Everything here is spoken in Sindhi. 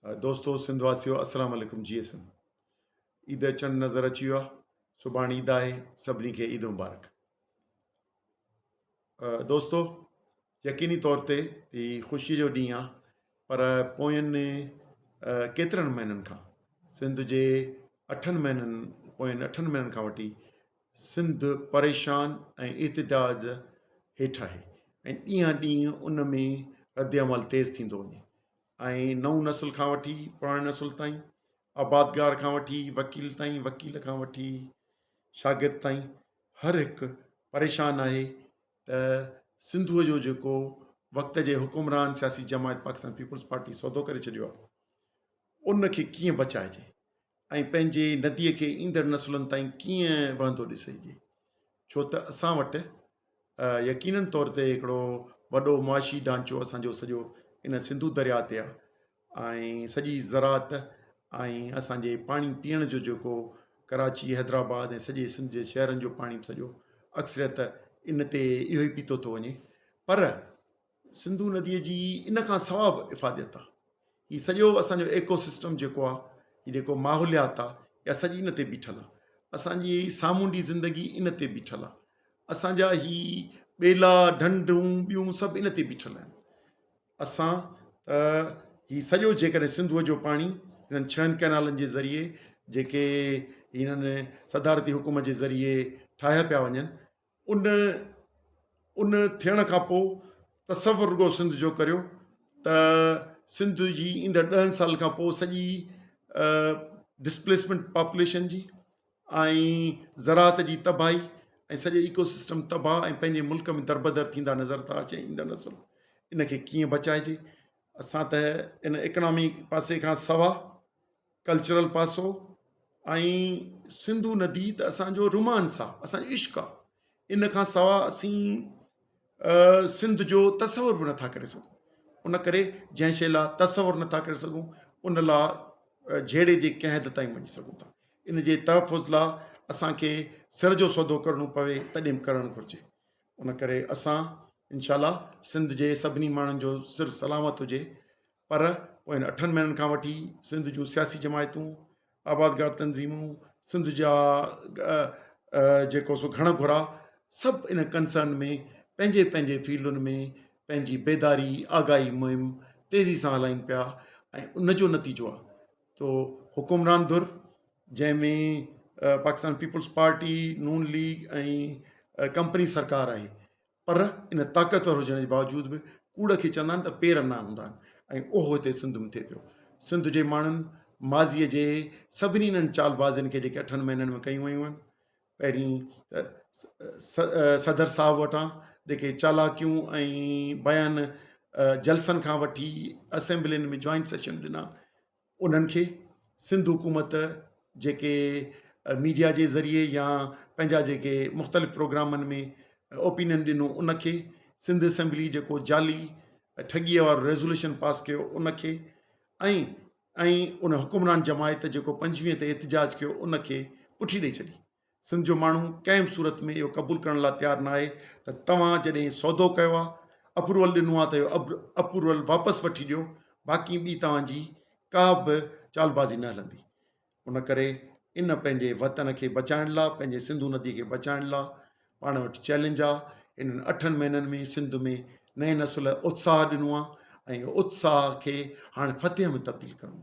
دوستو سنڌ واسيو السلام عليڪم جي سنڌ عيد اچڻ نظر اچي ويو آهي سڀاڻي عيد آهي سڀني کي عيد مبارڪ دوستو يقيني طور تي هي خوشي جو ڏينهن آهي پر پوين ڪيترن مهينن کان سنڌ جي اٺن مهينن پوين اٺن مهينن کان وٺي سنڌ پريشان ۽ احتجاج هيٺ آهي ۽ ڏينهن ڏينهن ان ۾ رد عمل تيز ٿيندو وڃي ۽ نئون نسل کان وٺي پراڻي نسل تائين، آبادگار کان وٺي وڪيل تائين، وڪيل کان وٺي شاگرد تائين هر هڪ پريشان آهي ته سنڌوء جو جيڪو وقت جي حڪمران سياسي جماعت پاڪستان پيپلز پارٽي سودو ڪري ڇڏيو آهي ان کي ڪيئن بچائجي ۽ پنهنجي نديء کي ايندڙ نسلن تائين ڪيئن وهندو ڏسجي ڇو ته اسان وٽ يقينن طور تي هڪڙو وڏو معاشي ڍانچو اسان جو سڄو ان سنڌو درياء تي آهي ۽ سڄي زراعت ۽ اسان جي پاڻي پيئڻ جو جيڪو ڪراچي حيدرآباد ۽ سڄي سنڌ جي شهرن جو پاڻي سڄو اڪثريت ان تي اهو ئي پيتو ٿو وڃي پر سنڌو نديء جي ان کان سوا به افاديت آهي هي سڄو اسان جو ايڪو سسٽم جيڪو آهي هي جيڪو ماحوليات آهي اها سڄي ان تي بيٺل آهي اسان جي سامونڊي زندگي ان تي بيٺل آهي اسان جا هي ٻيلا ڍنڍون ٻيون سڀ ان تي بيٺل آهن اسان ته هي سڄو جيڪڏهن سنڌوء جو پاڻي هنن ڇهن ڪئنالن جي ذريعي جيڪي هنن صدارتي حڪم جي ذريعي ٺاهيا پيا وڃن ان ان ٿيڻ کان پوء تصور رڳو سنڌ جو ڪريو ته سنڌ جي ايندڙ ڏهن سالن کان پوء سڄي ڊسپليسمينٽ پاپوليشن جي ۽ زراعت جي تباهي ۽ سڄي ايڪو سسٽم تباهه ۽ پنهنجي ملڪ ۾ دربدر ٿيندا نظر ٿا اچن ايندڙ نسل ان کي ڪيئن بچائجي اسان ته ان اڪنامي پاسي کان سوا ڪلچرل پاسو ۽ سنڌو ندي ته اسان جو رومانس آ اسان جو عشق آ ان کان سوا اسين سنڌ جو تصور به نٿا ڪري سگهون ان ڪري جنهن شي لاء تصور نٿا ڪري سگهون ان لاء جهيڙي جي ڪنهن حد تائين وڃي سگهون ٿا ان جي تحفظ لاء اسان کي سر جو سودو ڪرڻو پوي تڏهن به ڪرڻ گهرجي ان ڪري اسان انشاء الله سنڌ جي سڀني ماڻهن جو سر سلامت هجي پر پوين اٺن مهينن کان وٺي سنڌ جون سياسي جماعتون، آبادگار تنظيمون، سنڌ جا جيڪو سو گهڻ گهرا سڀ ان ڪنسرن ۾ پنهنجي پنهنجي فيلڊن ۾ پنهنجي بيداري آگاهي مهم تيزي سان هلائين پيا ۽ ان جو نتيجو آهي تو حڪمران ڌر جنهن ۾ Pakistan Peoples Party, Noon League ۽ company سرڪار آهي پر ان طاقتور هجڻ جي باوجود به ڪوڙ کي چوندا آهن ته پير نه هوندا آهن ۽ اهو هتي سنڌ ۾ ٿئي پيو. سنڌ جي ماڻهن ماضيء جي سڀني انهن چالبازين کي جيڪي اٺن مهينن ۾ ڪيون ويون آهن، پهرين ته صدر صاحب وٽان جيڪي چالاڪيون ۽ بيان جلسن کان وٺي اسيمبلين ۾ جوائنٽ سيشن ڏنا، انهن کي سنڌ حڪومت جيڪي ميڊيا جي ذريعي يا پنهنجا جيڪي مختلف پروگرامن ۾ اوپينين ڏنو ان کي سنڌ اسيمبلي جيڪو جعلي ٺڳيء وارو ريزوليوشن پاس ڪيو ان کي ۽ ۽ ان حڪمران جماعت جيڪو پنجويهه تي احتجاج ڪيو ان کي پٺي ڏئي ڇڏي. سنڌ جو ماڻهو ڪنهن به صورت ۾ اهو قبول ڪرڻ لاء تيار ناهي ته توهان جڏهن سودو ڪيو آهي، اپروول ڏنو آهي ته اهو اپروول واپس وٺي ڏيو، باقي ٻي توهان جي ڪا به چالبازي نه هلندي. ان ڪري ان پنهنجي وطن کي بچائڻ لاء، پنهنجي سنڌو ندي کي بچائڻ لاء پاڻ وٽ چئلينج آهي. انهن اٺن مهينن ۾ سنڌ ۾ نئين نسل اتساهه ڏنو آهي ۽ اتساهه کي هاڻ فتح ۾ تبديل ڪرڻو آهي.